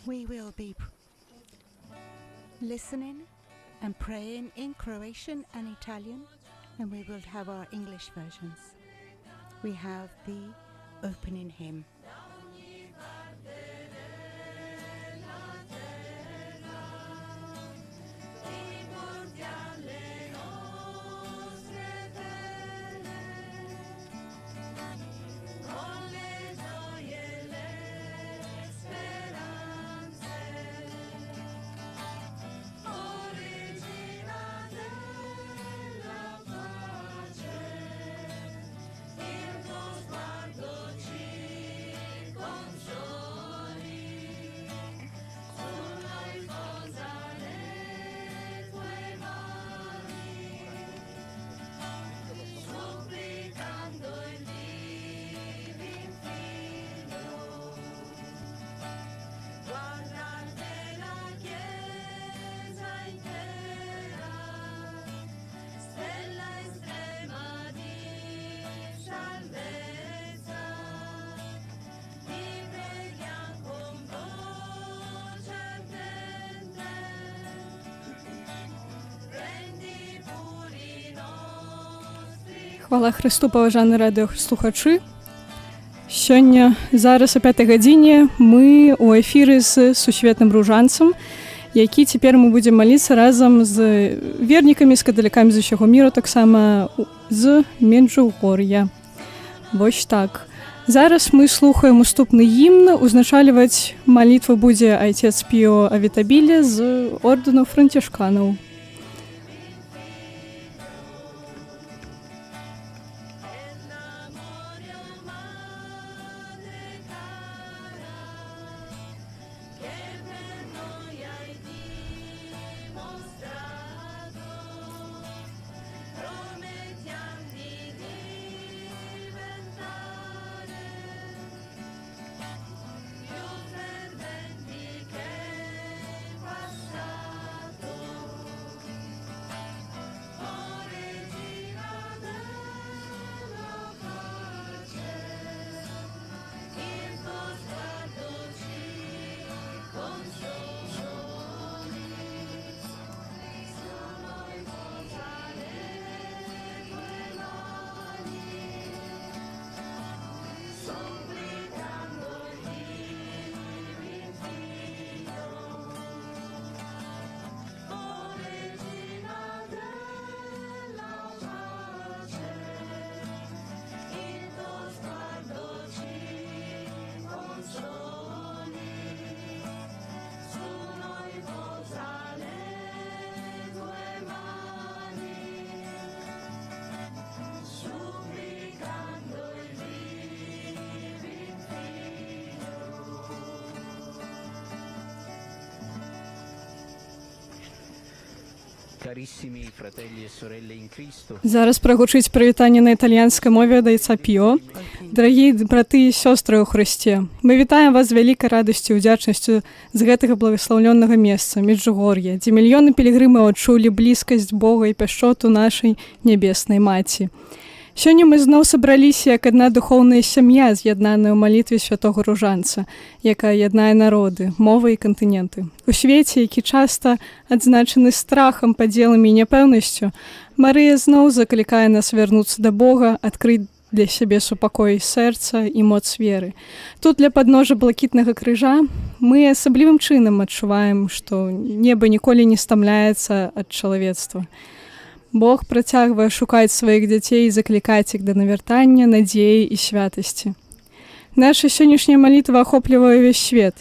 We will be listening and praying in Croatian and Italian, and we will have our English versions. We have the opening hymn. Хвала Хрысту, паважаны радыёслухачы. Сёння зараз о 5 гадзіне мы ў эфіры з сусветным ружанцам, які цяпер мы будзем маліцца разам з вернікамі, з каталікамі з усяго міру, таксама з Меджугор'я. Вось так. Зараз мы слухаем уступны гімн, узначальваць малітву будзе айцец Піо Авітабілі з ордэну францішканаў. Зараз прагучыць прывітанне на італьянскай мове ад айца Піо. Дарагія браты і сёстры ў Хрысце, мы вітаем вас з вялікай радасцю і ўдзячнасцю з гэтага благаслаўлённага месца, Меджугор'я, дзе мільёны пілігрымаў адчулі блізкасць Бога і пяшчоту нашай нябеснай маці. Сёння мы зноў сабраліся як адна духоўная сям'я, з'яднаная ў малітве святога ружанца, якая яднае народы, мовы і кантыненты. У свеце, які часта адзначаны страхам, падзеламі і няпэўнасцю, Марыя зноў заклікае нас вярнуцца да Бога, адкрыць для сябе супакой сэрца і моц веры. Тут ля падножжа блакітнага крыжа мы асаблівым чынам адчуваем, што неба ніколі не стамляецца ад чалавецтва. Бог працягвае шукаць сваіх дзяцей і заклікаць іх да навяртання, надзеі і святасці. Наша сённяшняя малітва ахоплівае ўвесь свет.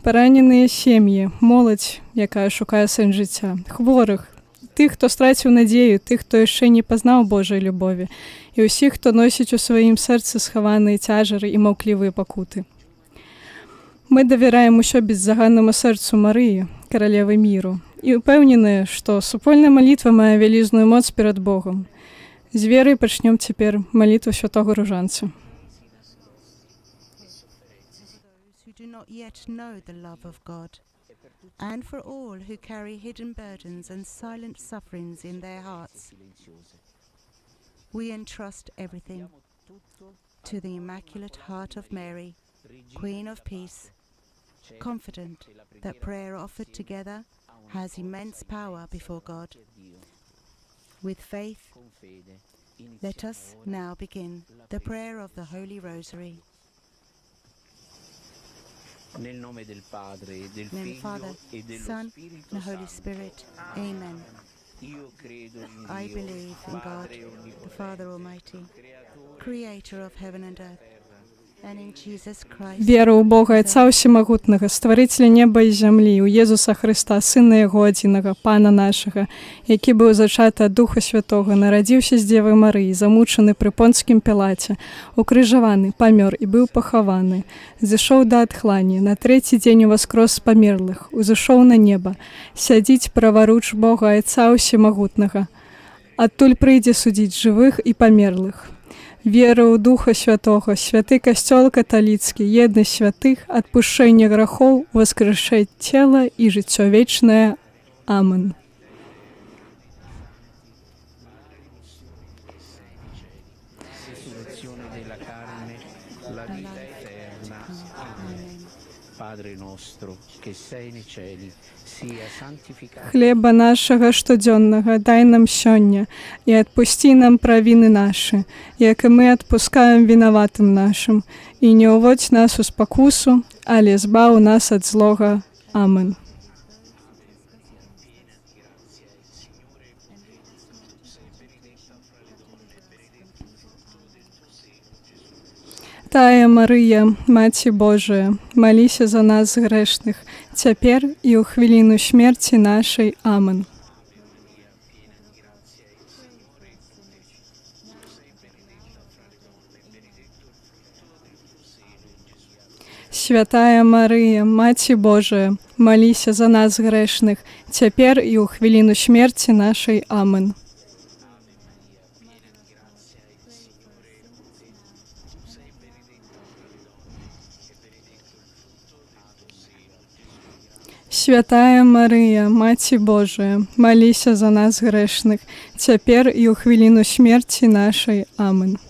Параненыя сем'і, моладзь, якая шукае сэнс жыцця, хворых, тых, хто страціў надзею, тых, хто яшчэ не пазнаў Божай любові, і ўсіх, хто носіць у сваім сэрцы схаваныя цяжары і маўклівыя пакуты. Мы давяраем усё беззаганнаму сэрцу Марыі, каралевы міру, і ўпэўненыя, што супольная малітва мае вялізную моц перад Богам. З верай пачнём цяпер малітву святога ружанца. Who do not yet know the love of God, and for all who carry hidden burdens and silent sufferings in their hearts. We entrust everything to the Immaculate Heart of Mary, Queen of Peace, confident that prayer offered together has immense power before God. With faith, let us now begin the prayer of the Holy Rosary. Nel nome del Padre, del In the name of the Figlio Father, e dello Son, Spirito and the Holy Santo. Spirit. Amen. Io credo in I Dio, believe in God, Padre the Father onnipotente, Almighty, creatore creator of heaven and earth, and in Jesus Christ, Веру ў Бога Айца Усемагутнага, Стварыцеля неба і зямлі, у Езуса Хрыста, Сына Яго адзінага, Пана нашага, які быў зачаты ад Духа Святога, нарадзіўся з Дзевы Марыі, замучаны пры Понцкім Пілаце, укрыжаваны, памёр і быў пахаваны, зышоў да адхлані, на трэці дзень уваскрос з памерлых, узышоў на неба, сядзіць праваруч Бога Айца Усемагутнага. Адтуль прыйдзе судзіць жывых і памерлых. Веру ў Духа Святога, святы Касцёл каталіцкі, еднасць святых, адпушчэнне грахоў, уваскрашэнне цела і жыццё вечнае. Амен. Resurrezione della carne, la the vita life to eterna. come. Amen. Amen. Padre nostro, che sei nei cieli, sia santificato Хлеба нашага штодзённага дай нам сёння, і адпусці нам правіны нашы, як і мы адпускаем вінаватым нашым, і не ўводзь нас у спакусу, але збаў нас ад злога. Амен. Тая Марыя, Маці Божая, маліся за нас грэшных, цяпер і ў хвіліну смерці нашай. Амен. Святая Марыя, Маці Божая, маліся за нас грэшных, цяпер і ў хвіліну смерці нашай. Амен. Святая Марыя, Маці Божая, маліся за нас грэшных, цяпер і ў хвіліну смерці нашай. Амен. Mother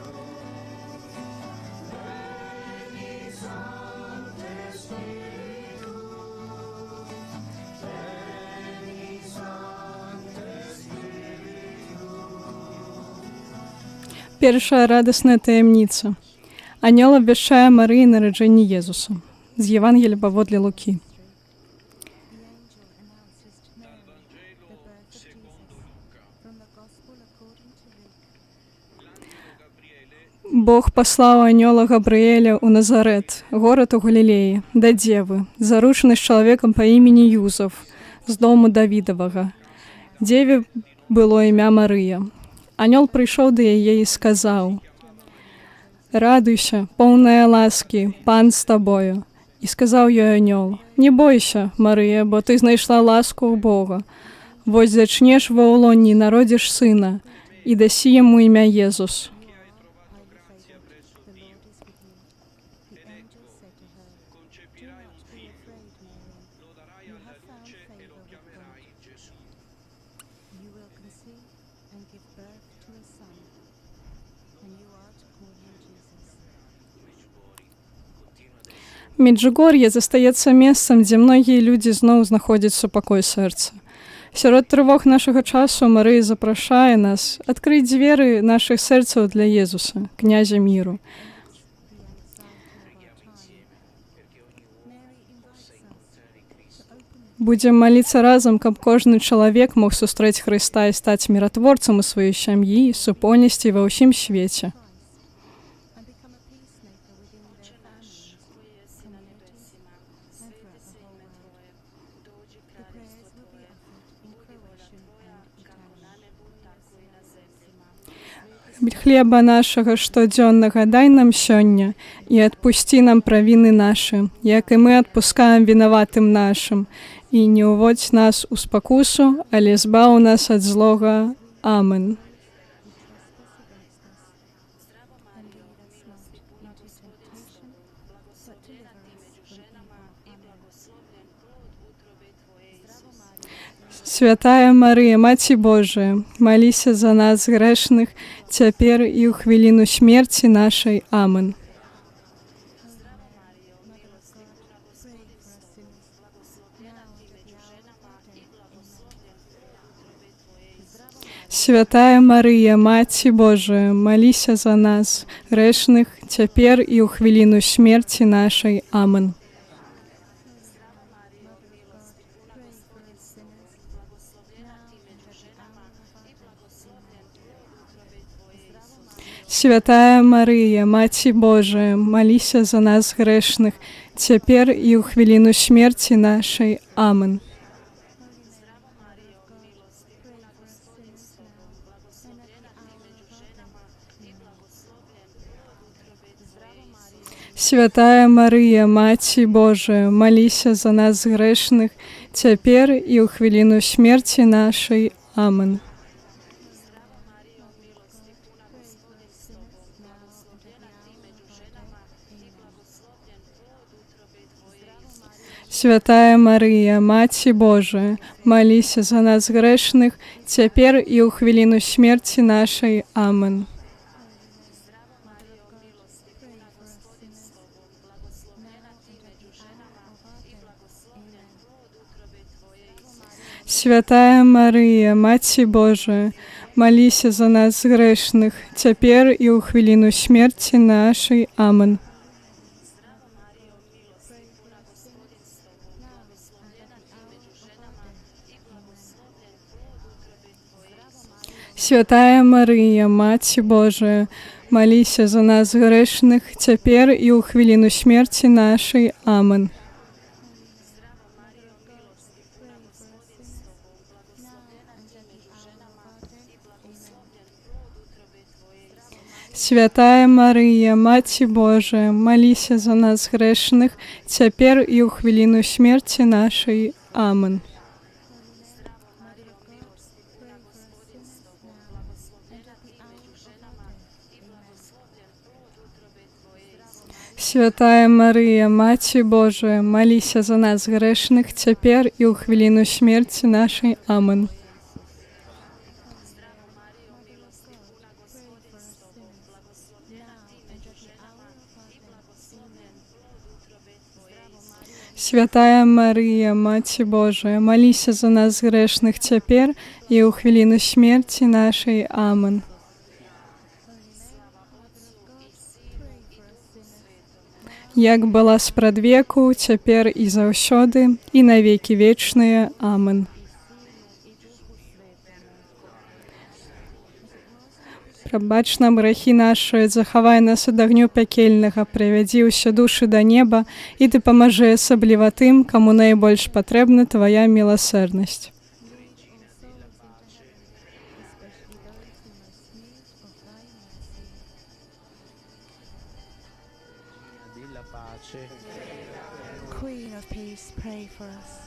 of God, pray for us sinners now and at the hour of our death. Amen. Першая радасная таямніца. Анёл абвяшчае Марыі нараджэнне Езуса. З Евангеля паводле Лукі. The angel announces to Mary the birth of Jesus from the Gospel according to Luke. Бог паслаў анёла Габрыэля ў Назарэт, горад у Галілеі, да дзевы, заручаны з чалавекам па імені Юзаф, з дому Давідавага. Дзеве было імя Марыя. Анёл прыйшоў да яе і сказаў: « Радуйся, поўная ласкі, Пан з табою. І сказаў ёй анёл: « Не бойся, Марыя, бо ты знайшла ласку ў Бога. Вось зачнеш ва ўлонні, народзіш сына, і дасі яму імя Езус. Highly favored, the Lord is with you. The angel said to her, Do not be afraid, Mary. You have found favor with God. You will conceive and give birth to a son, and you are to call him Jesus. Меджугор'е застаецца месцам, дзе многія людзі зноў знаходзяць супакой сэрца. Сярод трывог нашага часу Марыя запрашае нас адкрыць дзверы нашых сэрцаў для Езуса, князя міру. The anxiety of our time. Mary invites us to open the Будзем маліцца разам, каб кожны чалавек мог сустрэць Хрыста і стаць міратворцам у сваёй сям'і, супольнасці і ва ўсім свеце. Christ and become a peacemaker within their Хлеба нашага штодзённага дай нам сёння, і адпусці нам правіны нашы, як і мы адпускаем вінаватым нашым. І не ўводзь нас у спакусу, але збаў нас ад злога. Амен. And lead us not into temptation, but deliver us from evil. Amen. Святая Марыя, Маці Божая, маліся за нас грэшных, цяпер і ў хвіліну смерці нашай. Амен. Mother of God, pray for us sinners, now and at the hour of our death. Amen. Святая Марыя, Маці Божая, маліся за нас грэшных, цяпер і ў хвіліну смерці нашай. Амен. Mother of God, pray for us sinners, now and at the hour of our death. Amen. Святая Марыя, Маці Божая, маліся за нас грэшных, цяпер і ў хвіліну смерці нашай. Амен. Holy Mary, Mother of God, pray for us sinners now and at the hour of our death. Amen. Святая Марыя, Маці Божая, маліся за нас грэшных, цяпер і ў хвіліну смерці нашай. Амен. Mother of God, pray for us sinners now and at the hour of our death. Amen. Святая Марыя, Маці Божая, маліся за нас грэшных, цяпер і ў хвіліну смерці нашай. Амен. Holy Mary, Mother of God, pray for us sinners, now and at the hour of our death. Amen. Святая Марыя, Маці Божая, маліся за нас грэшных, цяпер і ў хвіліну смерці нашай. Амен. Pray for us sinners, now and at the hour of our death. Amen. Святая Марыя, Маці Божая, маліся за нас грэшных, цяпер і ў хвіліну смерці нашай. Амен. Holy Mary, Mother of God, pray for us sinners, now and at the hour of our death. Amen. Святая Марыя, Маці Божая, маліся за нас грэшных, цяпер і ў хвіліну смерці нашай. Амен. Holy Mary, Mother of God, pray for us sinners now and at the hour of our death. Amen. Святая Марыя, Маці Божая, маліся за нас грэшных, цяпер і ў хвіліну смерці нашай. Амен. Holy Mary, Mother of God, pray for us sinners, now and at the hour of our death. Amen. Святая Марыя, Маці Божая, маліся за нас грэшных цяпер і ў хвіліну смерці нашай. Амен. Holy Mary, Mother of God, pray for us sinners, Як была спрадвеку, цяпер і заўсёды, і навекі вечныя. Амен. Прабач нам грахі нашы, захавай нас ад агню пякельнага, прывядзі ўсе душы да неба і дапамажы асабліва тым, каму найбольш патрэбна твая міласэрнасць. Lead all souls into heaven, especially those who most need of thy mercy. Della pace. Queen of Peace, pray for us.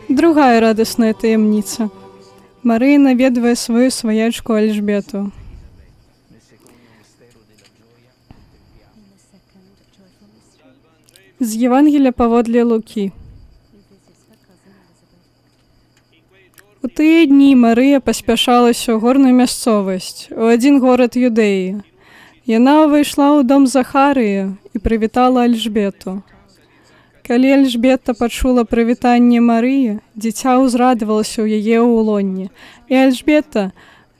Другая радасная таямніца. Марыя наведвае сваю сваячку Альжбету. Nel secondo mistero della gioia contempliamo In the second joyful mystery, З Євангелія паводле Лукі. he visits her cousin Elizabeth. У тыя дні Марыя паспяшалася ў горную мясцовасць, у адзін горад Юдэі. Яна ўвайшла ў дом Захарыі і прывітала Альжбету. Калі Альжбета пачула прывітанне Марыі, дзіця ўзрадавалася ў яе ў улонні, і Альжбета,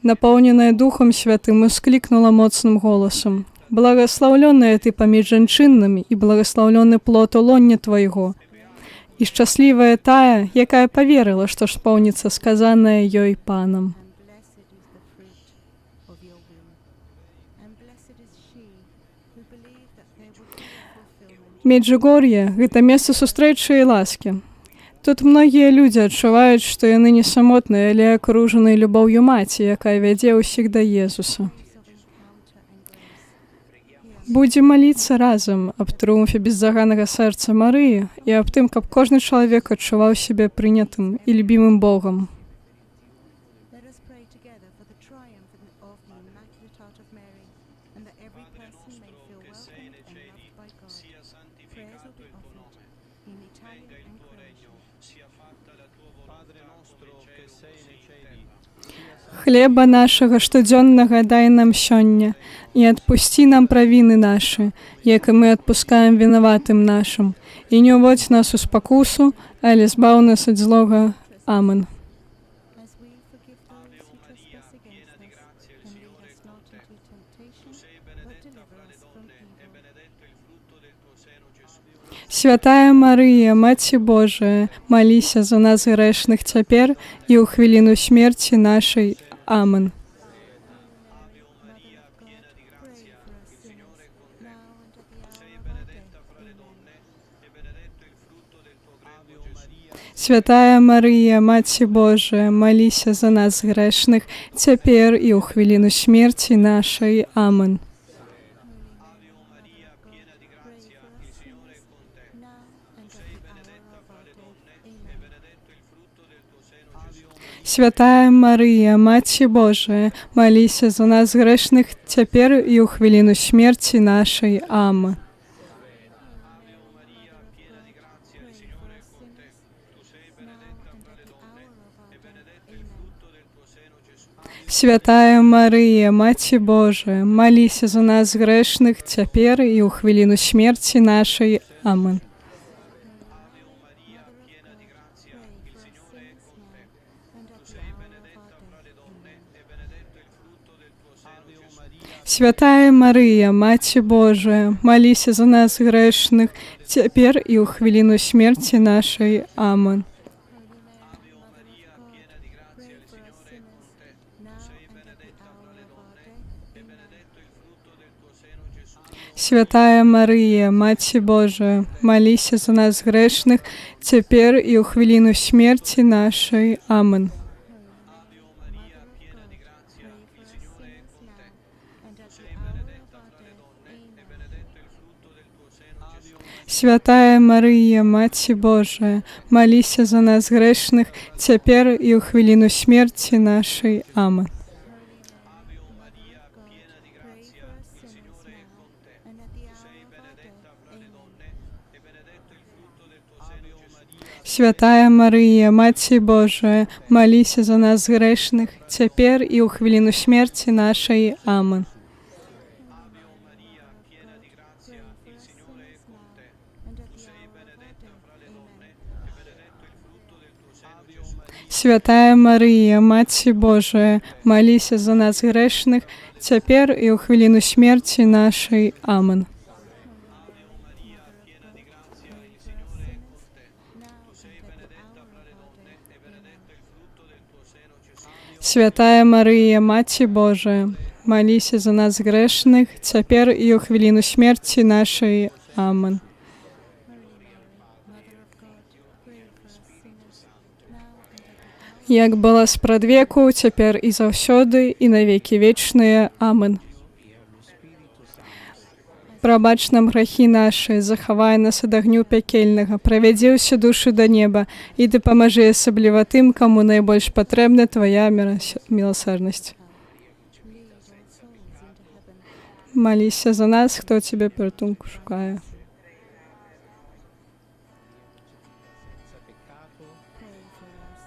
напоўненая Духам Святым, усклікнула моцным голасам: «Благаслаўлёная ты паміж жанчынамі, і благаслаўлёны плод улоння твайго. І шчаслівая тая, якая паверыла, што споўніцца сказанае ёй Панам». And blessed is the fruit of your womb. And blessed is she who believed that there would be a fulfillment. Меджугор'е — гэта месца сустрэчы і ласкі. Тут многія людзі адчуваюць, што яны не самотныя, але акружаныя любоўю маці, якая вядзе ўсіх да Езуса. Of encounter and grace. Here Будзем маліцца разам аб трыумфе Беззаганнага Сэрца Марыі і аб тым, каб кожны чалавек адчуваў сябе прынятым і любімым Богам. Let us pray together for the triumph of the Immaculate Heart of Mary, and that every person may feel welcomed and loved by God. Prayers will be offered in Italian and Croatian. Padre nostro che sei nei cieli, Хлеба нашага штодзённага дай нам сёння, і адпусці нам правіны нашы, як і мы адпускаем вінаватым нашым. І не ўводзь нас у спакусу, але збаў нас ад злога. Амен. As we forgive those who trespass against us, and lead us not into temptation, but deliver us from evil. Святая Марыя, Маці Божая, маліся за нас, грэшных, цяпер і ў хвіліну смерці нашай. Амен. Mother of God, pray for us sinners, now and at the hour of our death. Amen. Святая Марыя, Маці Божая, маліся за нас, грэшных, цяпер і ў хвіліну смерці нашай. Амен. Holy Mary, Mother of God, pray for us sinners, now and at the hour of our death. Amen. Святая Марыя, Маці Божая, маліся за нас, грэшных, цяпер і ў хвіліну смерці нашай. Амен. Holy Mary, Mother of God, pray for us sinners, now and at the hour of our death. Amen. Святая Марыя, Маці Божая, маліся за нас, грэшных, цяпер і ў хвіліну смерці нашай. Амен. Holy Mary, Mother of God, pray for us sinners now and at the hour of our death. Amen. Святая Марыя, Маці Божая, маліся за нас, грэшных, цяпер і ў хвіліну смерці нашай. Амен. Holy Mary, Mother of God, pray for us sinners, now and at the hour of our death. Amen. Святая Марыя, Маці Божая, маліся за нас, грэшных, цяпер і ў хвіліну смерці нашай. Амен. Holy Mary, Mother of God, pray for us sinners now and at the hour of our death. Amen. Святая Марыя, Маці Божая, маліся за нас, грэшных, цяпер і ў хвіліну смерці нашай. Амен. Holy Mary, Mother of God, pray for us sinners now and at the hour of our death. Amen. Святая Марыя, Маці Божая, маліся за нас, грэшных, цяпер і ў хвіліну смерці нашай. Амен. Holy Mary, Mother of God, pray for us sinners now and at the hour of our death. Amen. Святая Марыя, Маці Божая, маліся за нас, грэшных, цяпер і ў хвіліну смерці нашай. Амен. Holy Mary, Mother of God, pray for us sinners now and at the hour of our death. Amen. Святая Марыя, Маці Божая, маліся за нас, грэшных, цяпер і ў хвіліну смерці нашай. Амен. Holy Mary, Mother of God, pray for us sinners now and at the hour Як была спрадвеку, цяпер і заўсёды, і на векі вечныя. Амен. Прабач нам грахі нашы, захавай нас ад агню пякельнага, правядзі ўсе душы да неба і дапамажы асабліва тым, каму найбольш патрэбна твая міласэрнасць. Lead all souls into heaven. Маліся за нас, хто цябе прытулку шукае. Senza peccato, Pray for us.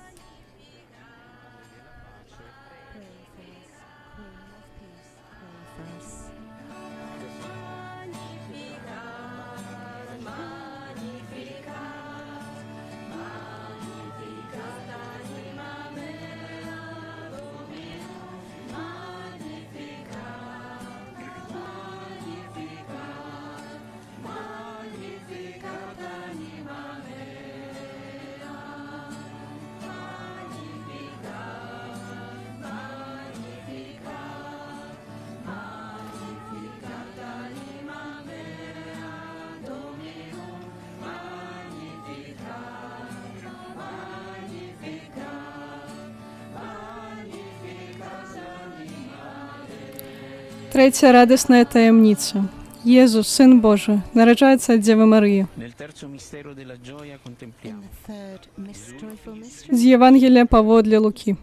Трэцяя радасная таямніца. Езус, Сын Божы, нараджаецца ад Дзевы Марыі. Nel terzo mistero della gioia In contempliamo the third joyful mystery, З Євангелія паводле Лукі.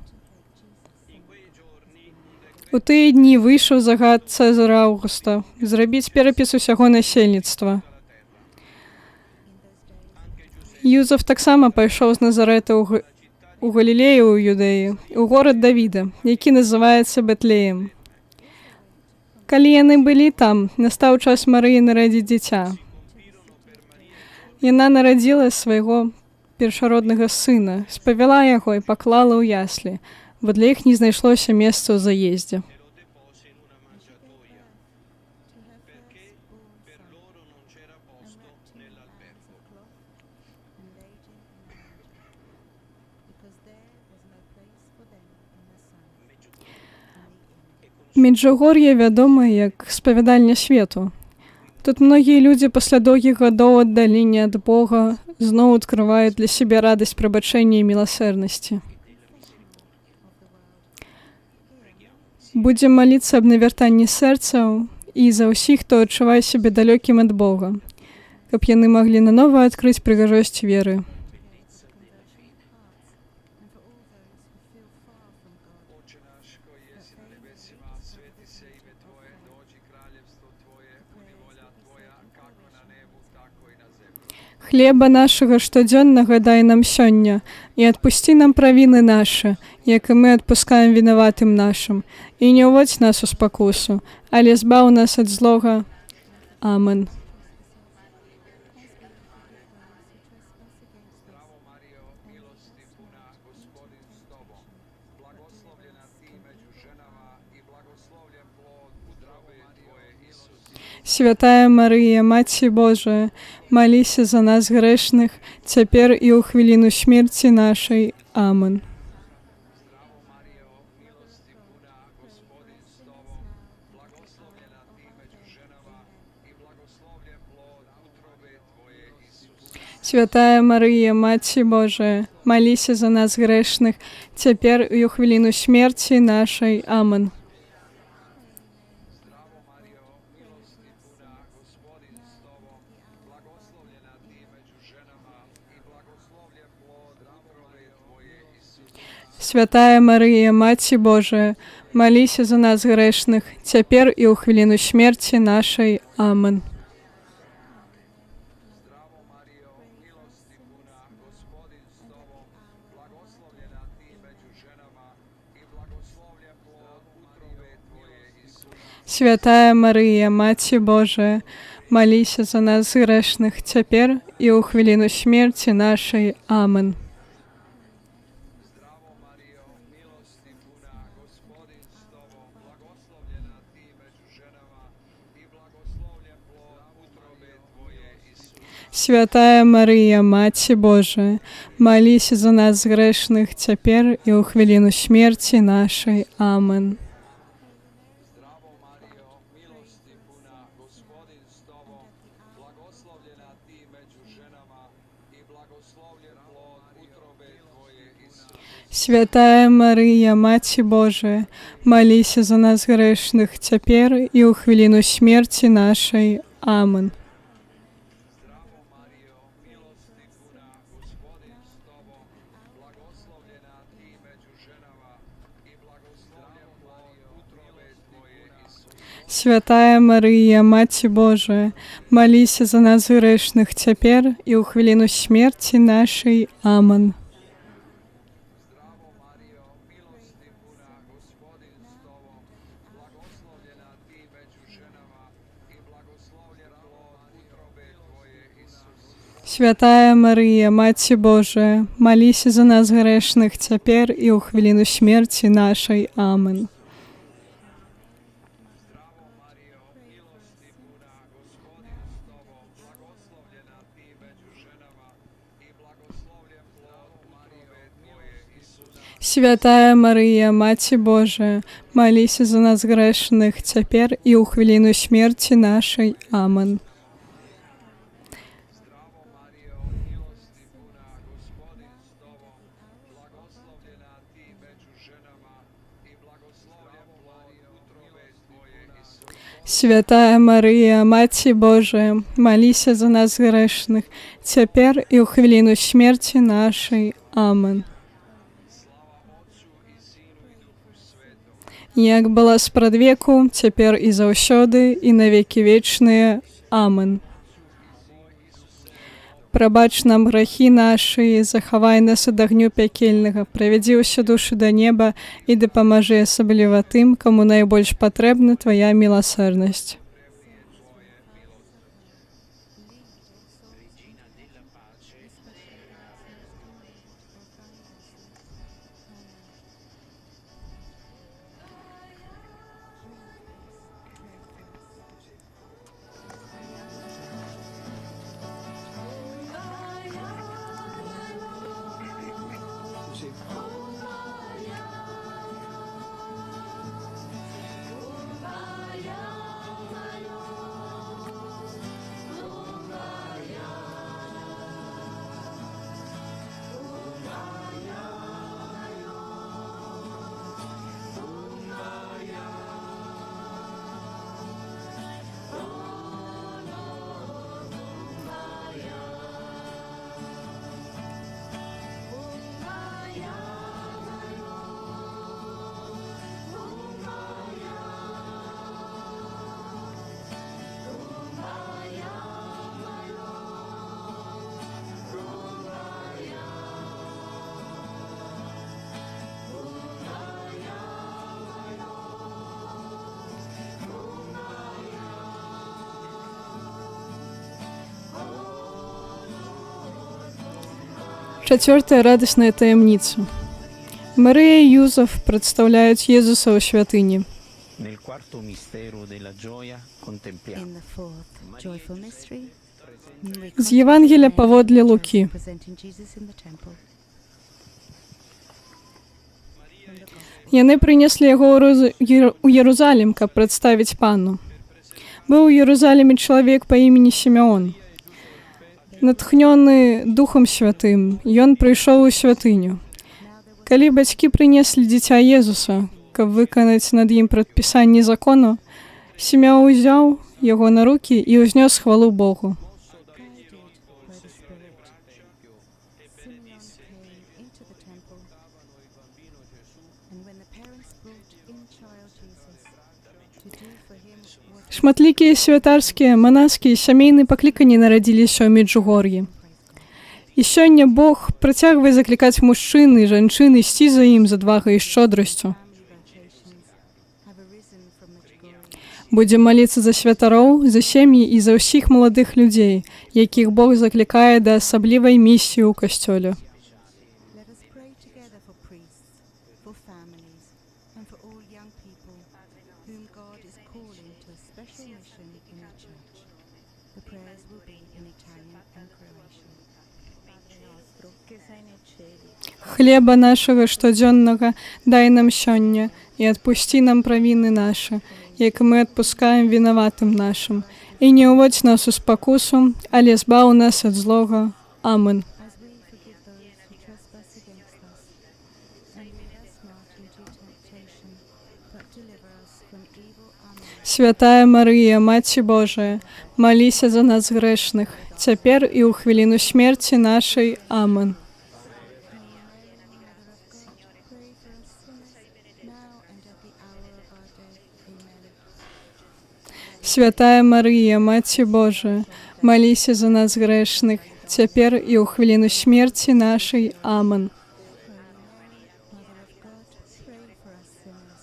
У тыя дні выйшаў загад Цэзара Аўгуста зрабіць перапіс усяго насельніцтва. Юзаф таксама пайшоў з Назарэта ў Галілею ў Юдэі, у горад Давіда, які называецца Бэтлеем. Калі яны былі там, настаў час Марыі нарадзіць дзіця. Яна нарадзіла свайго першароднага сына, спавіла яго і паклала ў яслі, бо для іх не знайшлося месца ў заездзе. to her firstborn son, and wrapped him in bands of cloth and laid him in a manger, because there was no place for them in the sun, in the inn. Меджугор'е вядома як спавядальня свету. Тут многія людзі пасля доўгіх гадоў аддалення ад Бога зноў адкрываюць для сябе радасць прабачэння і міласэрнасці. Будзем маліцца аб навяртанні сэрцаў і за ўсіх, хто адчувае сябе далёкім ад Бога, каб яны маглі нанова адкрыць прыгажосць веры. And for all those who feel far from God, Oče naš koji jesi na nebesima, sveti se ime Tvoje, dođi kraljevstvo Tvoje, budi volja Tvoja, kako na nebu, tako i na zemlji. Хлеба нашага штодзённага дай нам сёння, і адпусці нам правіны нашы, як і мы адпускаем вінаватым нашым, і не ўводзь нас у спакусу, але збаў нас ад злога. Амен. Zdravo Marijo, milosti puna, Gospodin s Tobom. Blagoslovljena ti među ženama i blagoslovljen plod utrobe Tvoje, Isus. Святая Марыя, Маці Божая, маліся за нас грэшных, цяпер і ў хвіліну смерці нашай. Амен. Zdravo Marijo, milosti puna, Gospodin s Tobom. Blagoslovljena ti među ženama i blagoslovljen plod utrobe Tvoje, Isus. Святая Марыя, Маці Божая, маліся за нас грэшных, цяпер і ў хвіліну смерці нашай. Амен. Zdravo Marijo, milosti puna, Gospodin s Tobom. Blagoslovljena ti među ženama i blagoslovljen plod utrobe Tvoje, Isus. Святая Марыя, Маці Божая, маліся за нас грэшных, цяпер і ў хвіліну смерці нашай. Амен. Zdravo Marijo, milosti puna, Gospodin s Tobom. Blagoslovljena ti među ženama i blagoslovljen plod utrobe Tvoje, Isus. Святая Марыя, Маці Божая, маліся за нас грэшных, цяпер і ў хвіліну смерці нашай. Амен. Zdravo Marijo, milosti puna, Gospodin s Tobom. Blagoslovljena ti među ženama i blagoslovljen plod utrobe Tvoje, Isus. Святая Марыя, Маці Божая, маліся за нас грэшных, цяпер і ў хвіліну смерці нашай. Амен. Zdravo Marijo, milosti puna, Gospodin s Tobom. Blagoslovljena ti među ženama i blagoslovljen plod utrobe Tvoje, Isus. Святая Марыя, Маці Божая, маліся за нас грэшных, цяпер і ў хвіліну смерці нашай. Амен. Zdravo Marijo, milosti puna, Gospodin s Tobom. Blagoslovljena ti među ženama i blagoslovljen plod utrobe Tvoje, Isus. Святая Марыя, Маці Божая, маліся за нас грэшных, цяпер і ў хвіліну смерці нашай. Амен. Zdravo Marijo, milosti puna, Gospodin s Tobom. Blagoslovljena ti među ženama i blagoslovljen plod utrobe Tvoje, Isus. Святая Марыя, Маці Божая, маліся за нас грэшных, цяпер і ў хвіліну смерці нашай. Амен. Zdravo Marijo, milosti puna, Gospodin s Tobom. Blagoslovljena ti među ženama i blagoslovljen plod utrobe Tvoje, Isus. Святая Марыя, Маці Божая, маліся за нас грэшных, цяпер і ў хвіліну смерці нашай. Амен. Zdravo Marijo, milosti puna, Gospodin s Tobom. Blagoslovljena ti među ženama i blagoslovljen plod utrobe Tvoje, Isus. Святая Марыя, Маці Божая, маліся за нас грэшных, цяпер і ў хвіліну смерці нашай. Амен. Як была спрадвеку, цяпер і заўсёды, і навекі вечныя. Амен. Прабач нам грахі нашы, захавай нас ад агню пякельнага, правядзі ўсе душы да неба і дапамажы асабліва тым, каму найбольш патрэбна твая міласэрнасць. Чацвёртая радасная таямніца. Марыя і Юзаф прадстаўляюць Езуса ў святыні. Nel quarto mistero della gioia contempliamo In the fourth joyful mystery, we З Євангелія contemplate паводле Mary and Лукі. Joseph presenting Jesus in the temple. Яны прынеслі яго ў Ерузалем, каб прадставіць пану. Быў у Ерузалеме чалавек па імені Сімеон. Натхнёны Духам Святым, ён прыйшоў у святыню. Калі бацькі прынеслі дзіця Езуса, каб выканаць над ім прадпісанні закону, Сімеон узяў яго на рукі і ўзнёс хвалу Богу. Guided by the Spirit, Simeon came into the temple, and when the parents brought in child Jesus to do for him what Шматлікія святарскія, манаскія і сямейныя пакліканні нарадзіліся ў Меджугор'і. І сёння Бог працягвае заклікаць мужчын і жанчын ісці за ім з адвагай і шчодрасцю. family vocations have arisen from Medjugorje. Будзем маліцца за святароў, за сем'і і за ўсіх маладых людзей, якіх Бог заклікае да асаблівай місіі ў касцёле. Let us pray together for priests, for families, and for all young people whom God is calling to a special mission in the church. The prayers will be in Italian and Croatian. Хлеба нашага штодзённага дай нам сёння і адпусці нам правіны нашы, як і мы адпускаем вінаватым нашым. І не ўводзь нас у спакусу, але збаў нас ад злога. Амен. As we forgive those who trespass against us, and lead us not into temptation, but deliver us from evil. Amen. Святая Марыя, Маці Божая, маліся за нас грэшных, цяпер і ў хвіліну смерці нашай. Амен. Hail Mary, Mother of God, pray for us sinners, now and at the hour of our death. Amen. Святая Марыя, Маці Божая, маліся за нас грэшных, цяпер і ў хвіліну смерці нашай. Амен. Holy Mary, Mother of God, pray for us sinners,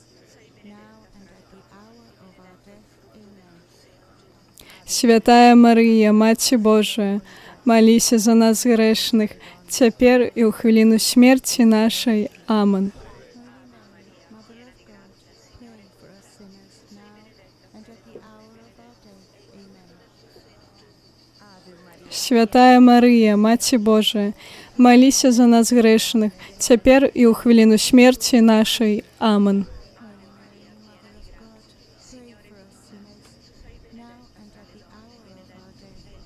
now and at the hour of our death. Amen. Святая Марыя, Маці Божая, маліся за нас грэшных, цяпер і ў хвіліну смерці нашай. Амен. Holy Mary, Mother of God, pray for us sinners, now and at the hour of our death. Amen. Святая Марыя, Маці Божая, маліся за нас грэшных, цяпер і ў хвіліну смерці нашай. Амен. Holy Mary, Mother of God, pray for us sinners, now and at the hour of our death. Amen.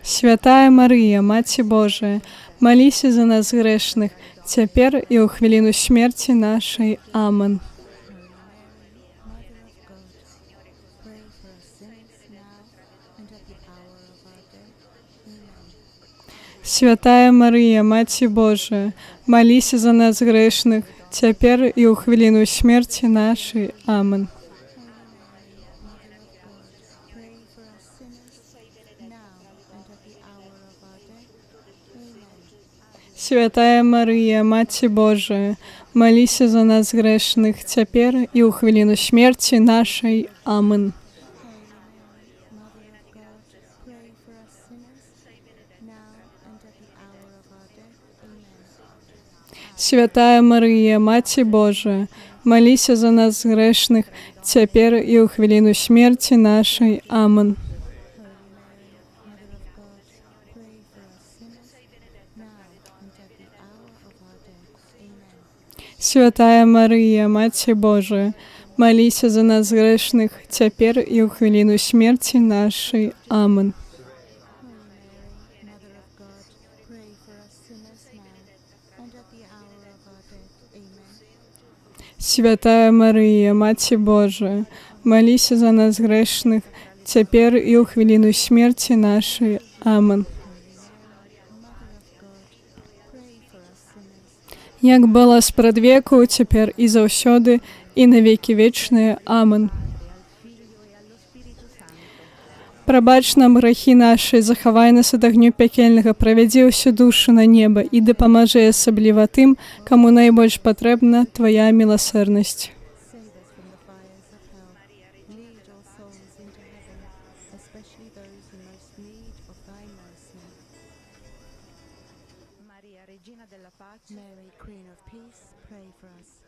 Святая Марыя, Маці Божая, маліся за нас грэшных, цяпер і ў хвіліну смерці нашай. Амен. Holy Mary, Mother of God, Pray for us sinners now and at the hour of our death. Amen. Святая Марыя, Маці Божая, маліся за нас грэшных, цяпер і ў хвіліну смерці нашай. Амен. Holy Mary, Mother of God, pray for us sinners now and at the hour of our death. Amen. Святая Марыя, Маці Божая, маліся за нас грэшных, цяпер і ў хвіліну смерці нашай. Амен. Holy Mary, Mother of God, pray for us sinners now and at the hour of our death. Amen. Святая Марыя, Маці Божая, маліся за нас грэшных, цяпер і ў хвіліну смерці нашай. Амен. Holy Mary, Mother of God, pray for us sinners now and at the hour of our death. Amen. Святая Марыя, Маці Божая, маліся за нас грэшных, цяпер і ў хвіліну смерці нашай. Амен. Holy Mary, Mother of God, pray for us sinners now and at the hour of our death. Amen. Святая Марыя, Маці Божая, маліся за нас грэшных, цяпер і ў хвіліну смерці нашай. Амен. Holy Mary, Mother of God, pray for us sinners Як была спрадвеку, цяпер і заўсёды, і на векі вечныя. Амен. Прабач нам грахі нашы, захавай нас ад агню пякельнага, правядзі ўсе душы на неба і дапамажы асабліва тым, каму найбольш патрэбна твая міласэрнасць. Save us from the fires of hell. Lead all souls into heaven, especially those in most need of thy mercy. Maria, Regina della Pace, Mary, Queen of Peace, pray for us.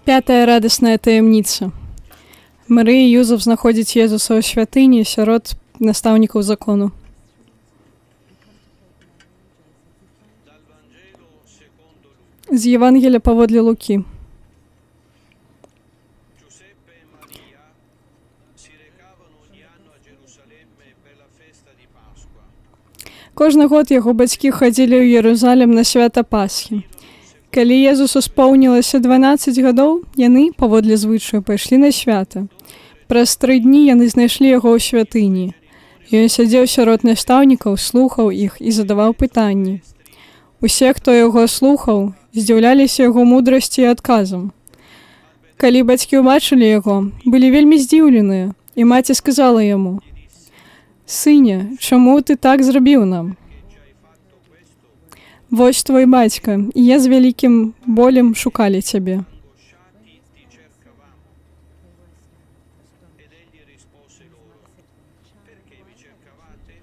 Пятая радасная таямніца. Марыя і Юзаф знаходзяць Езуса ў святыні сярод настаўнікаў закону. Dal Vangelo secondo Luca. З Евангеля паводле Лукі. Giuseppe e Maria si recavano ogni anno a Gerusalemme per la festa di Pasqua. Кожны год яго бацькі хадзілі ў Ерузалем на свята Пасхі. Калі Езусу споўнілася 12 гадоў, яны, паводле звычаю, пайшлі на свята. Праз тры дні яны знайшлі яго ў святыні. Ён сядзеў сярод настаўнікаў, слухаў іх і задаваў пытанні. Усе, хто яго слухаў, здзіўляліся яго мудрасці і адказам. Калі бацькі ўбачылі яго, былі вельмі здзіўленыя, і маці сказала яму: « Сыне, чаму ты так зрабіў нам? Вось твой бацька, і я з вялікім болем шукалі цябе. Angosciati ti cercavamo. Ed egli rispose loro: Perché mi cercavate?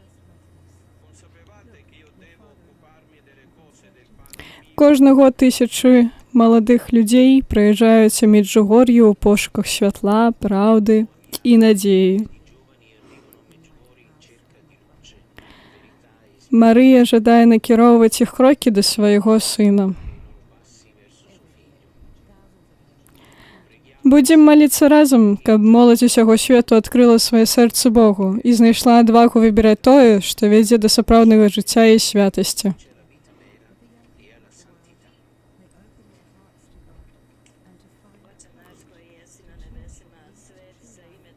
Non sapevate che io devo occuparmi delle cose del Padre mio? Кожны год тысячы маладых людзей прыязджаюць у Меджугор'е ў пошуках святла, праўды і надзеі. Марыя жадае накіроўваць іх крокі да свайго сына. Будзем маліцца разам, каб моладзь усяго свету адкрыла сваё сэрца Богу і знайшла адвагу выбіраць тое, што вядзе да сапраўднага жыцця і святасці. Oče naš koji jesi na nebesima, sveti se ime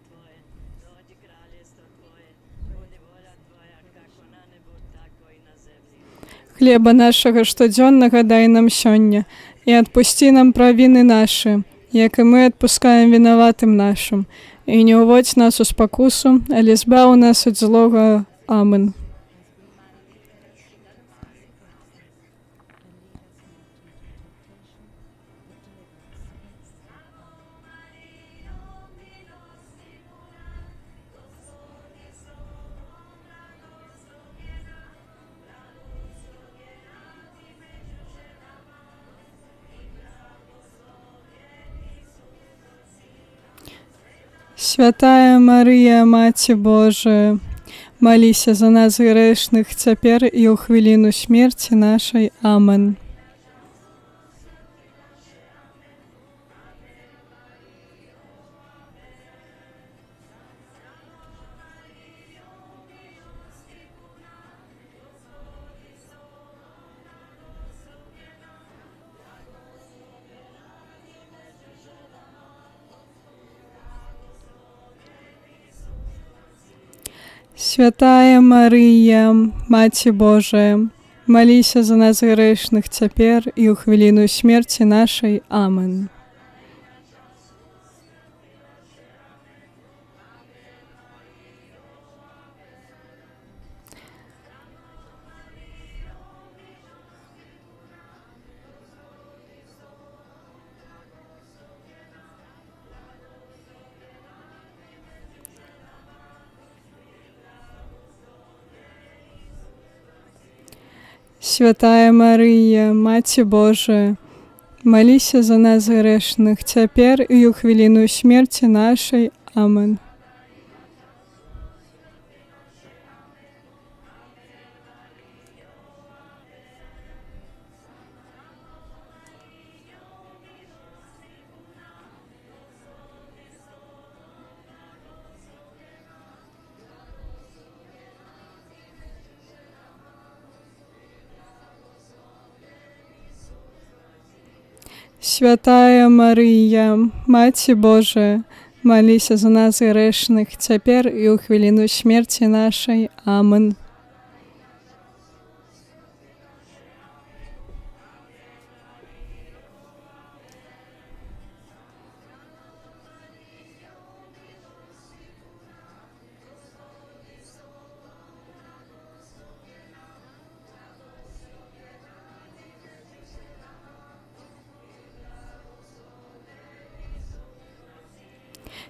Хлеба нашага штодзённага дай нам сёння, і адпусці нам правіны нашы, як і мы адпускаем вінаватым нашым. І не ўводзь нас у спакусу, але збаў нас ад злога. Амен. Святая Марыя, Маці Божая, маліся за нас грэшных цяпер і ў хвіліну смерці нашай. Амен. Святая Марыя, Маці Божая, маліся за нас грэшных цяпер і ў хвіліну смерці нашай. Амен. Святая Марыя, Маці Божая, маліся за нас грэшных цяпер і ў хвіліну смерці нашай. Амен. Святая Марыя, Маці Божая, маліся за нас грэшных цяпер і ў хвіліну смерці нашай. Амен.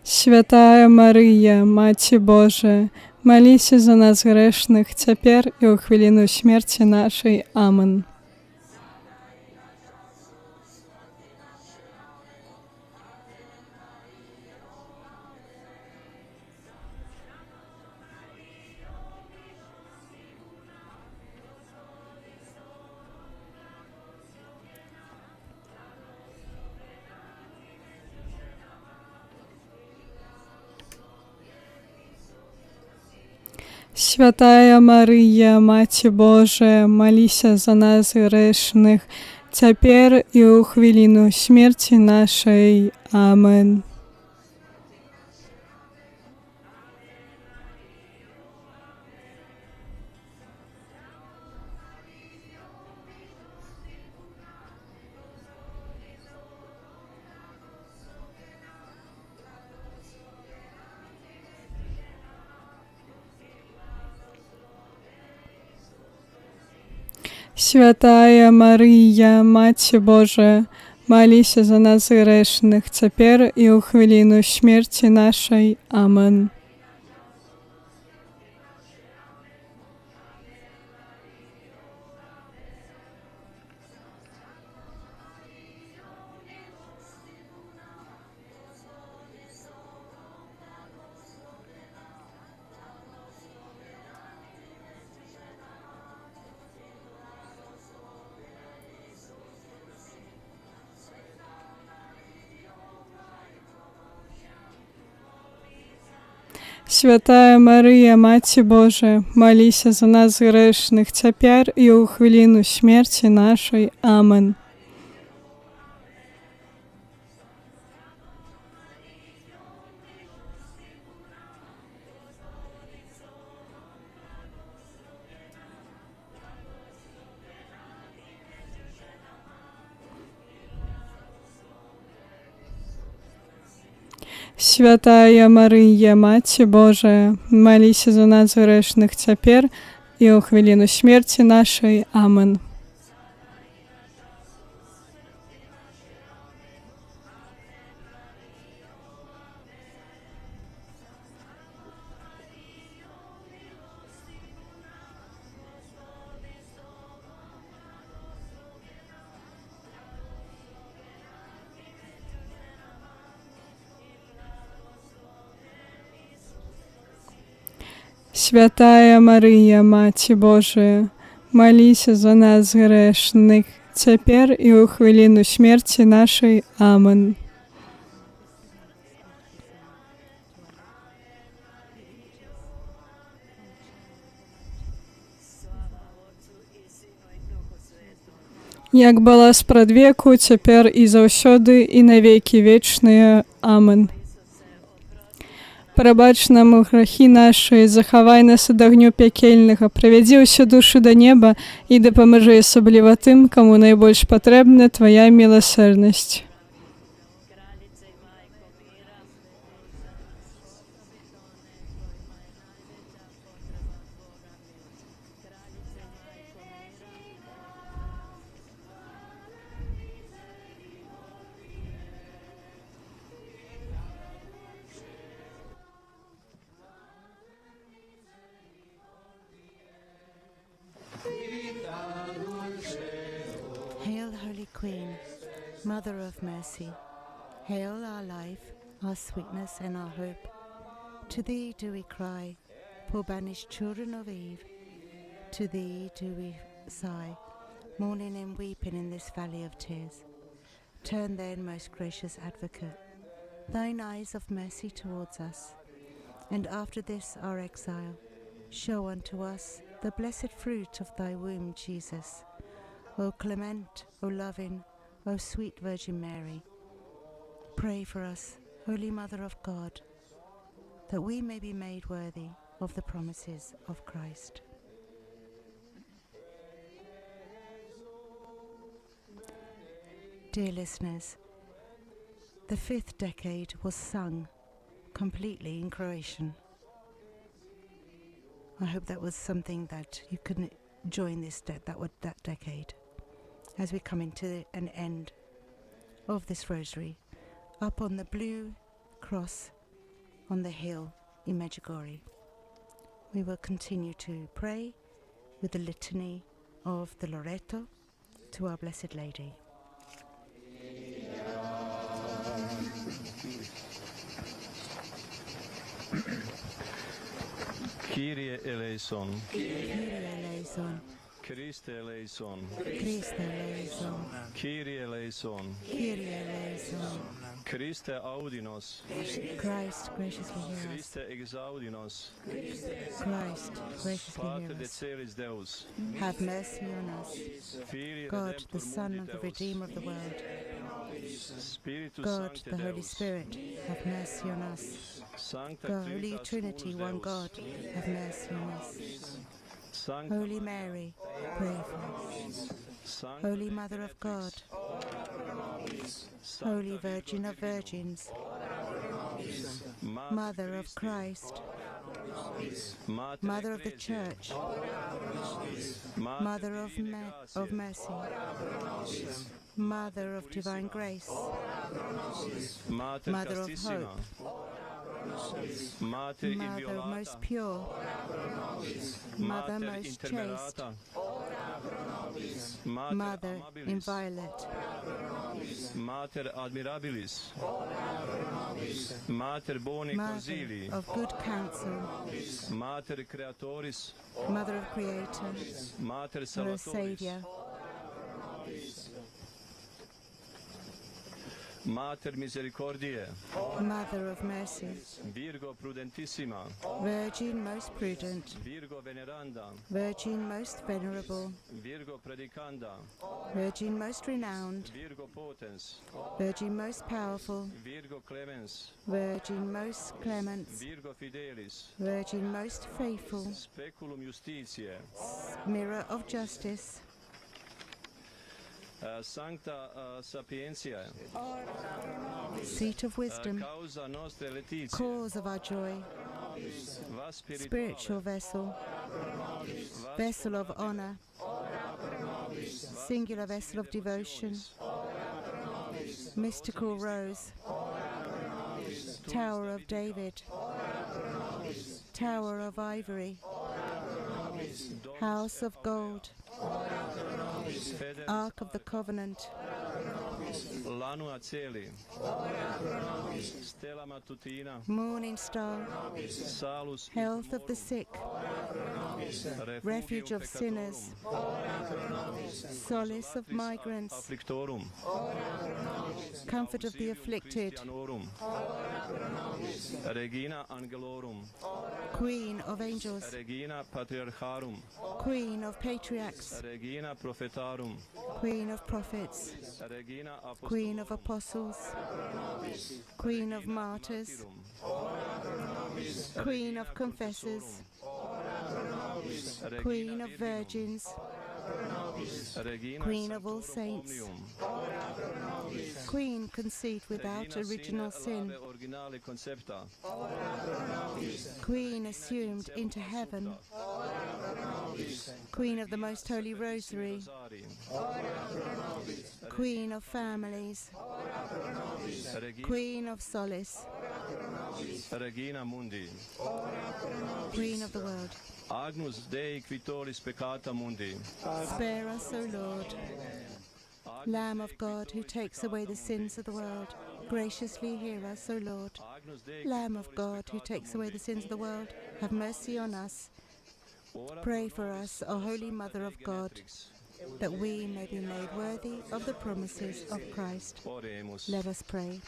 Святая Марыя, Маці Божая, маліся за нас грэшных цяпер і ў хвіліну смерці нашай. Амен. Святая Марыя, Маці Божая, маліся за нас грэшных, цяпер і ў хвіліну смерці нашай. Амен. Святая Марыя, Маці Божая, маліся за нас грэшных, цяпер і ў хвіліну смерці нашай. Амен. Святая Марыя, Маці Божая, маліся за нас грэшных, цяпер і ў хвіліну смерці нашай. Амен. Святая Марыя, Маці Божая, маліся за нас грэшных цяпер і ў хвіліну смерці нашай. Амен. Святая Марыя, Маці Божая, маліся за нас грэшных, цяпер і ў хвіліну смерці нашай. Амен. Як была спрадвеку, цяпер і заўсёды, і навекі вечныя. Амен. Прабач нам грахі нашы, захавай нас ад агню пякельнага, правядзі ўсе душы да неба і дапамажы асабліва тым, каму найбольш патрэбна твая міласэрнасць. Hail, Holy Queen, Mother of Mercy. Hail our life, our sweetness, and our hope. To thee do we cry, poor banished children of Eve. To thee do we sigh, mourning and weeping in this valley of tears. Turn then, most gracious Advocate, thine eyes of mercy towards us, and after this our exile, show unto us the blessed fruit of thy womb, Jesus. O clement, O loving, O sweet Virgin Mary, pray for us, Holy Mother of God, that we may be made worthy of the promises of Christ. Dear listeners, the fifth decade was sung completely in Croatian. I hope that was something that you could join this that decade as we come into an end of this rosary up on the blue cross on the hill in Medjugorje. We will continue to pray with the litany of the Loreto to Our Blessed Lady. Kyrie eleison. Kyrie eleison. Christe eleison. Christe eleison. Kyrie eleison. Kyrie eleison. Christe audinos. Christ graciously hear us. Christe exaudinos. Christ graciously Pater hear de us. celis Deus. Have mercy on us. Filii God, Redemptor the Son mundi of the Deus. Redeemer of the world. Spiritus God, Sancte the Holy Deus. Spirit, have mercy on us. Sancta God, Holy Trinitas Trinity, unus one Deus. God, have mercy on us. Sancta Holy Maria. Mary, pray for us. Sancta Holy Dei Mother of God, Genetrix. Sancta Holy Virgo Virgin of Virginum. Virgins, Mater Mother of Christi. Christ, Mater Mother of the Ecclesiae. Church, Mater Mother of, Divinae of Gratiae. Mercy, Mother of Divine Grace, Mater Mother of Castissima. Hope, Mater Mother Inviolata. most pure, Mother Mater most chaste, Intermerata. Mater Mother Amabilis. inviolate, Mater Admirabilis. Mater Boni Mother Consilii. of good counsel, Mater Creatoris. Mother of Creator, Mater Mother of Salvatoris. Saviour, Mater Misericordiae. Mother of Mercy, Virgo Prudentissima. Virgin most prudent, Virgo Veneranda. Virgin most venerable, Virgo Predicanda. Virgin most renowned, Virgo Potens. Virgin most powerful, Virgo Clemens. Virgin most clement, Virgo Fidelis. Virgin most faithful, Speculum Justitiae. Mirror of justice, Sancta Sapientiae. Seat of wisdom, Causa nostre letizie, cause of our joy, vas spirituale, spiritual vessel, vas vessel of onorabile, honor, vas singular vessel of devotion, devotionis, mystical rose, turris Tower of Davidica, David, Tower of Ivory, domus House et of Gold, aurea, fidelis Ark of the Covenant, lanua celi, stella matutina, Morning Star, salus Health of the infirmorum, sick, refugium Refuge of sinners, peccatorum, Solace of consolatrix migrants, afflictorum, Comfort of the auxilium afflicted, Christianorum, Regina angelorum, Queen of angels, Regina patriarcharum, Queen of patriarchs, Regina prophetarum, Queen of prophets, Regina Queen of apostolorum, apostles, Queen of Regina martyrs, martyrum, Queen Regina of confessors, confessorum, Regina Queen of virginum, virgins, Regina Queen of all sanctorum saints, omnium, Queen conceived without Regina sine original sin, labe originale concepta, Queen Regina in assumed caelum into heaven, assumpta, Queen of the Regina Most Holy sacratissimi Rosary, Rosarii, Queen Regina of families, Regina, Queen of solace, Regina mundi, Queen of the world. Agnus Dei qui tollis peccata mundi, Spare us, O Lord. Agnus Lamb Dei of qui God, who tollis takes away peccata the sins mundi, of the world, graciously hear us, O Lord. Agnus Dei qui Lamb of tollis God, who peccata takes away mundi, the sins of the world, have mercy on us. ora Pray pro for nobis, us, O Holy Sancta Mother Dei of God, Genetrix. that we may be made worthy of the promises of Christ. Oremus. Let us pray.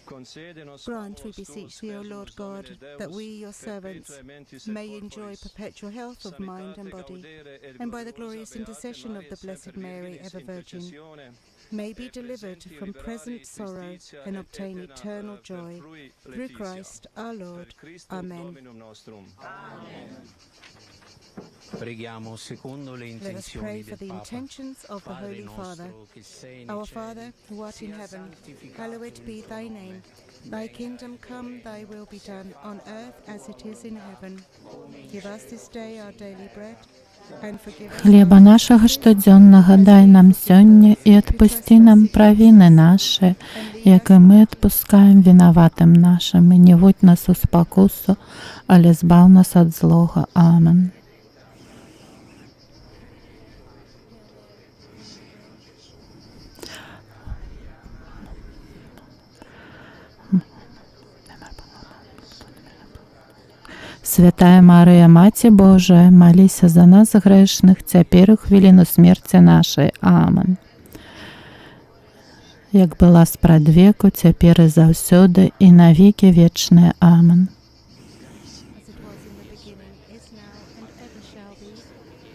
Concede nos Grant, we favos tuos, beseech thee, O Lord spesumus God, Domine that Deus, we, your servants, perpetuae mentis et may enjoy corporis, perpetual health of mind and sanitate body, gaudere et and by the gloriosa glorious Beate intercession of Mariae the Blessed Semper Mary, Virginis ever Virgin, intercessione, may be e delivered presenti from liberari present sorrow tristitia and et obtain aeterna, eternal joy. perflui Through laetitia. Christ our Per Lord. Christum Amen. Dominum nostrum. Preghiamo secondo le Let us intenzioni pray for del the Papa. intentions of the Padre Holy Father. nostro che sei nei Our cieli, Father, who art in sia heaven, santificato hallowed il be tuo thy nome. name. Thy kingdom come, thy will be done, on earth as it is in heaven. Give us this day our daily bread, and forgive us Хлеба our нашага trespasses, штодзённага as дай we нам forgive сёння those і who адпусці нам trespass against правіны us. нашы, And lead як us і мы not адпускаем вінаватым нашым, і не водь нас у спакусу, але збаў нас ад злога. Амен. Святая Марыя, Маці Божая, маліся за нас грэшных, цяпер і ў хвіліну смерці нашай. Амен. Як была спрадвеку, цяпер і заўсёды, і навекі вечныя. Амен. as it was in the beginning, is now, and ever shall be,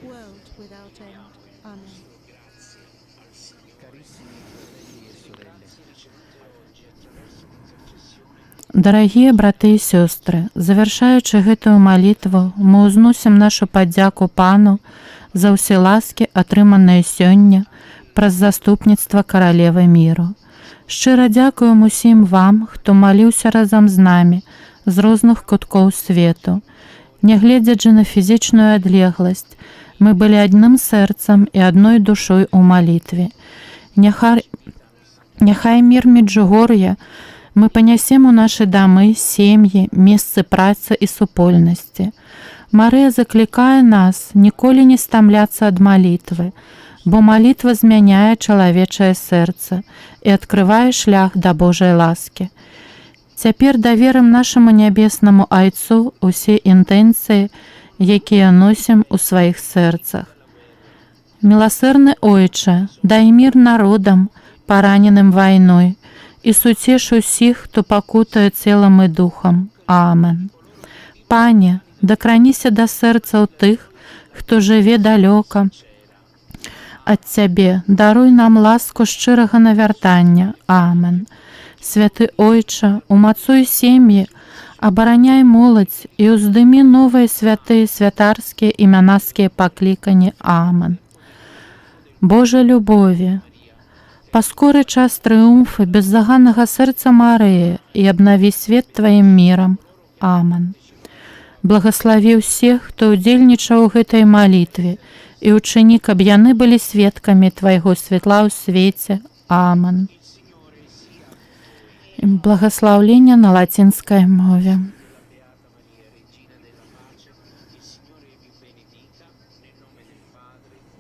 world without end. Amen. Carissimi fratelli e sorelle, Дарагія браты і сёстры, завяршаючы гэтую малітву, мы ўзносім нашу падзяку Пану за ўсе ласкі, атрыманыя сёння праз заступніцтва каралевы міру. Шчыра дзякуем усім вам, хто маліўся разам з намі з розных куткоў свету. Нягледзячы на фізічную адлегласць, мы былі адным сэрцам і адной душой у малітве. Няхай мір Меджугор'я мы панясем у нашы дамы, сем'і, месцы працы і супольнасці. Марыя заклікае нас ніколі не стамляцца ад малітвы, бо малітва змяняе чалавечае сэрца і адкрывае шлях да Божай ласкі. Цяпер даверым нашаму нябеснаму Айцу усе інтэнцыі, якія носім у сваіх сэрцах. Міласэрны Ойча, дай мір народам, параненым вайной, і суцеш усіх, хто пакутае целам і духам. Амен. Пане, дакраніся да сэрцаў тых, хто жыве далёка ад цябе, даруй нам ласку шчырага навяртання. Амен. Святы Ойча, умацуй сем'і, абараняй моладзь і ўздымі новыя святыя святарскія і манаскія пакліканні. Амен. Божа любові, Паскоры час трыумфа беззаганнага сэрца Марыі і абнаві свет тваім мірам. Амэн. Благаславі ўсіх, хто ўдзельнічаў у гэтай малітве, і ўчыні, каб яны былі сведкамі твайго святла ў свеце. Амэн. Благаслаўленне на лацінскай мове.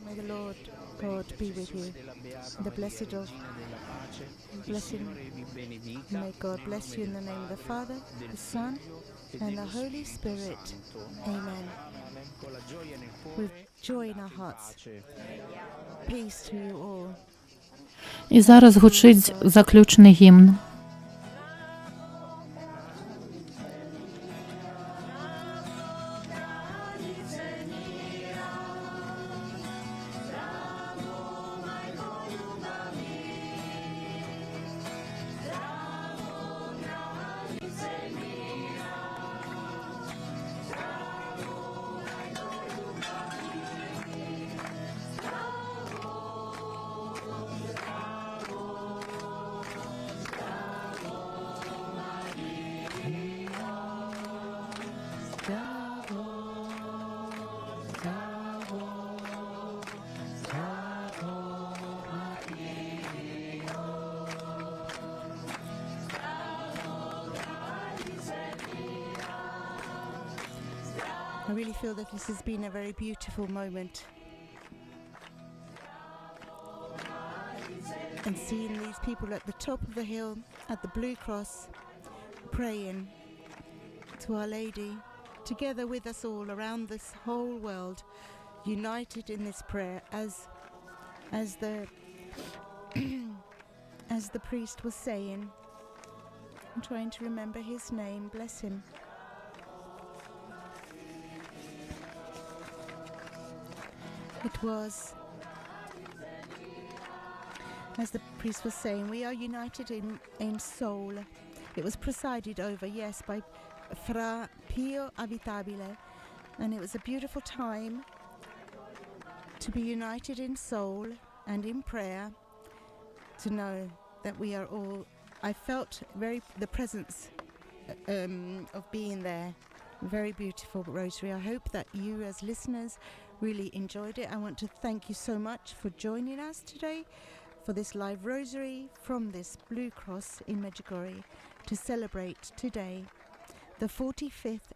May the Lord God be with you. The blessed of blessing. May God bless you in the name of the Father, the Son, and the Holy Spirit. Amen. With joy in our hearts. Peace to you all. І зараз гучыць заключны гімн. I really feel that this has been a very beautiful moment. And seeing these people at the top of the hill, at the Blue Cross, praying to Our Lady, together with us all around this whole world, united in this prayer as the as the priest was saying. I'm trying to remember his name, bless him. It was, as the priest was saying, we are united in soul. It was presided over, yes, by Fra Pio Avitabile, and it was a beautiful time to be united in soul and in prayer, to know that we are all. I felt very the presence of being there. Very beautiful rosary. I hope that you, as listeners, really enjoyed it. I want to thank you so much for joining us today for this live rosary from this Blue Cross in Medjugorje to celebrate today the 45th